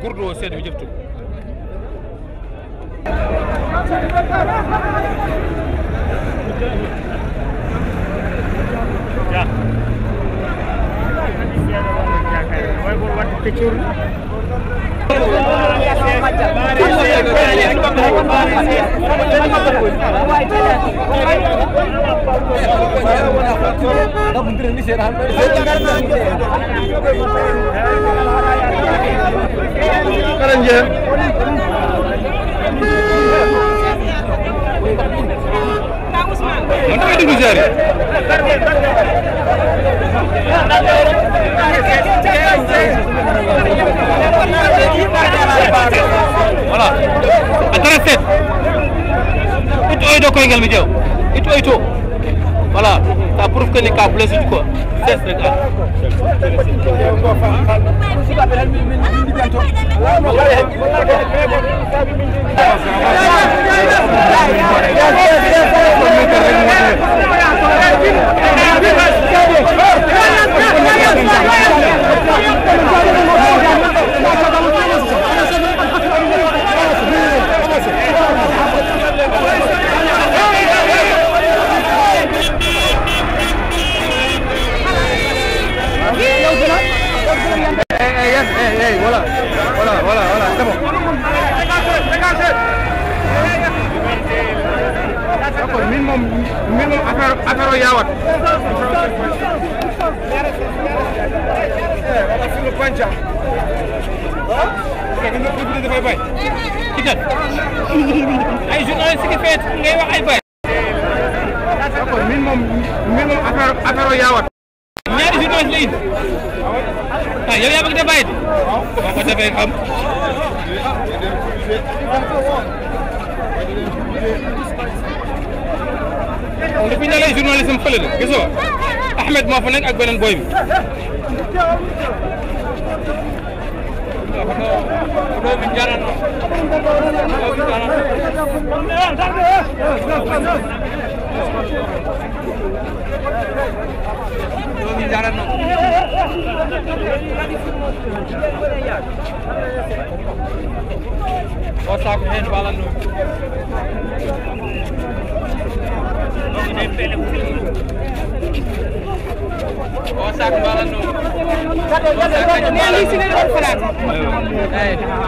Gurdo seet bi jëftu ya way bo wat picture voilà intéressé itu oy do koy ngal mi jew itu oy to voilà ça prouve que ni ka blessé quoi c'est rek voilà, c'est bon. D'accord, minimum affaire yawat. Wala sunu pancha. Kena public dafay bay. Kitan. Ay journaliste ki fait ngay wax ay bay. d'accord min moom affaire yaawat. ñaari journaliste la indi. ah yow yaa bëgg de bàyyi. boo ko defee xam. depuis ñu lay journaliste am fële la gisoo Ahmed moo fa nekk ak beneen boy bi.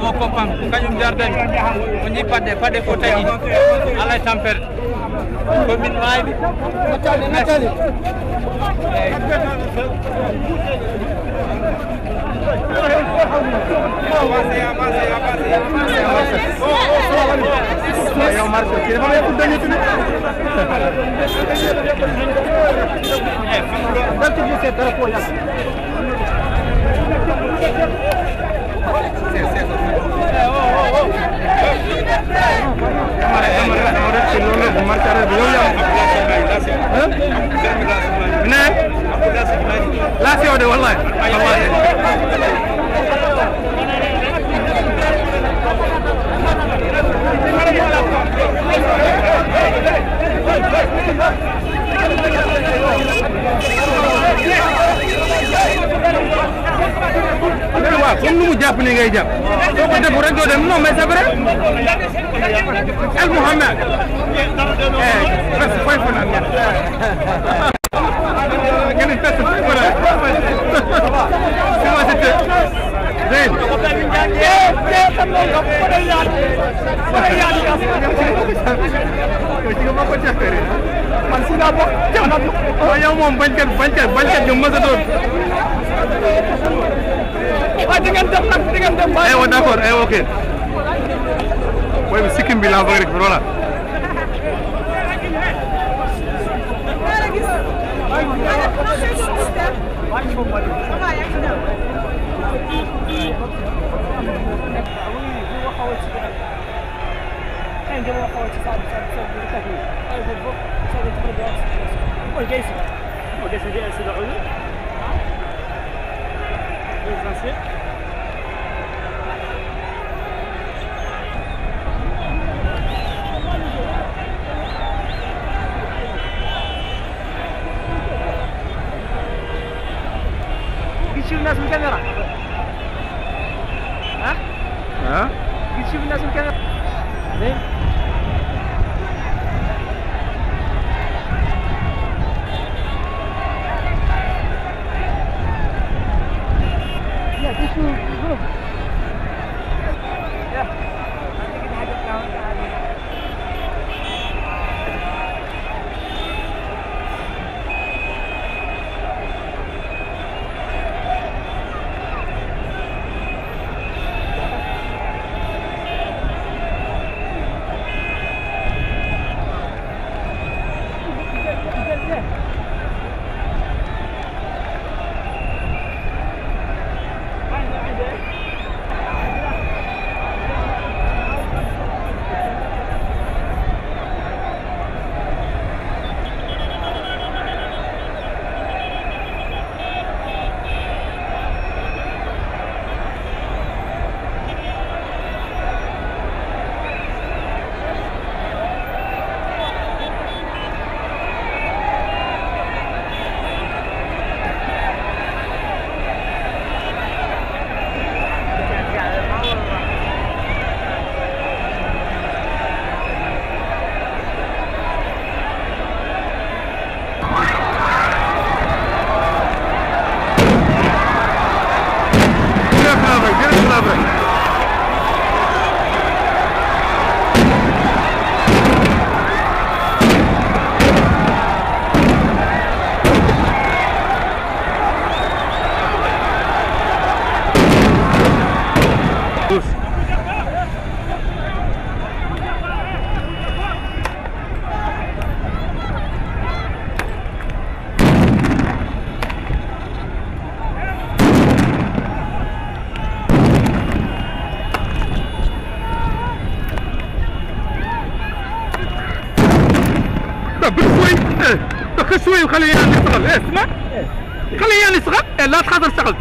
mo kopang kañum jarden ko ñi padde ko tagi ala tampere ko min maybi natali yow Marco kii dafa may ko dañu tudd. لا والله comme nous jàpp ni ngay jàpp soo ko defu rek doo dem non mais c'est vrai El Mohamed fay fa naan ngeen di fekk fay fa naan comment c'était Zeyn man si laa bokk yow moom bañkat nga mës a doon di ngeen dem nag di ngeen dem aywa d'accord aywa ok booy bi sikkim bi laa bëgg rek voilà بتشوف الناس بالكاميرا ها بتشوف الناس بالكاميرا زين يا تشوف جروب يا دك شوي وخليه يعني يشتغل. اسمع خليه يعني يشتغل. لا تخاطر اشتغل.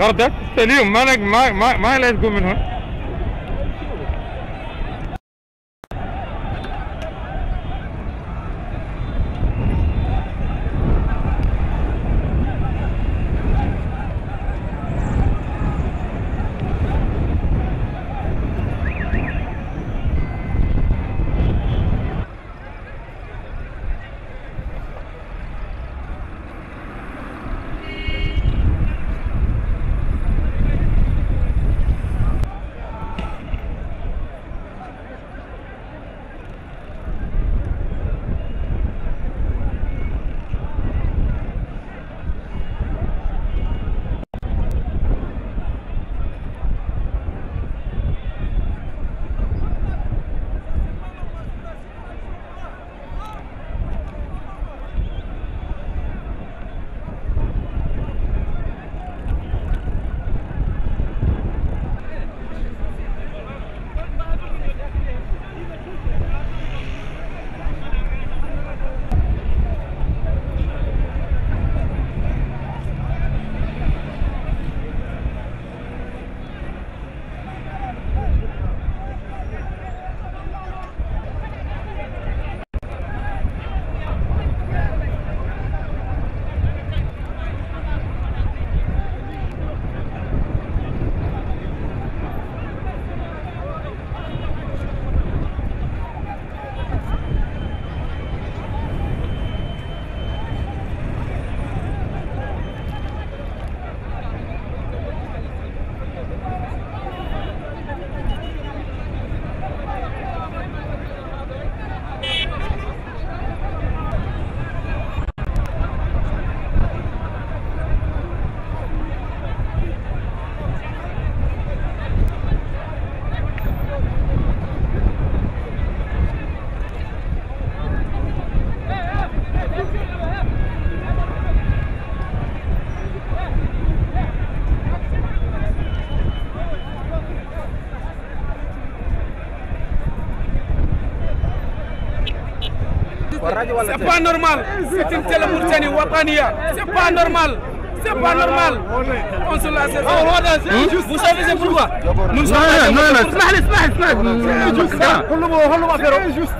قردك اليوم ما لا تقوم من هون. C'est pas normal. C'est une telle Mauritanie Watania. C'est pas normal. C'est pas normal. On se laisse. Vous savez c'est pourquoi? Nous sommes. Non, non, non. C'est juste.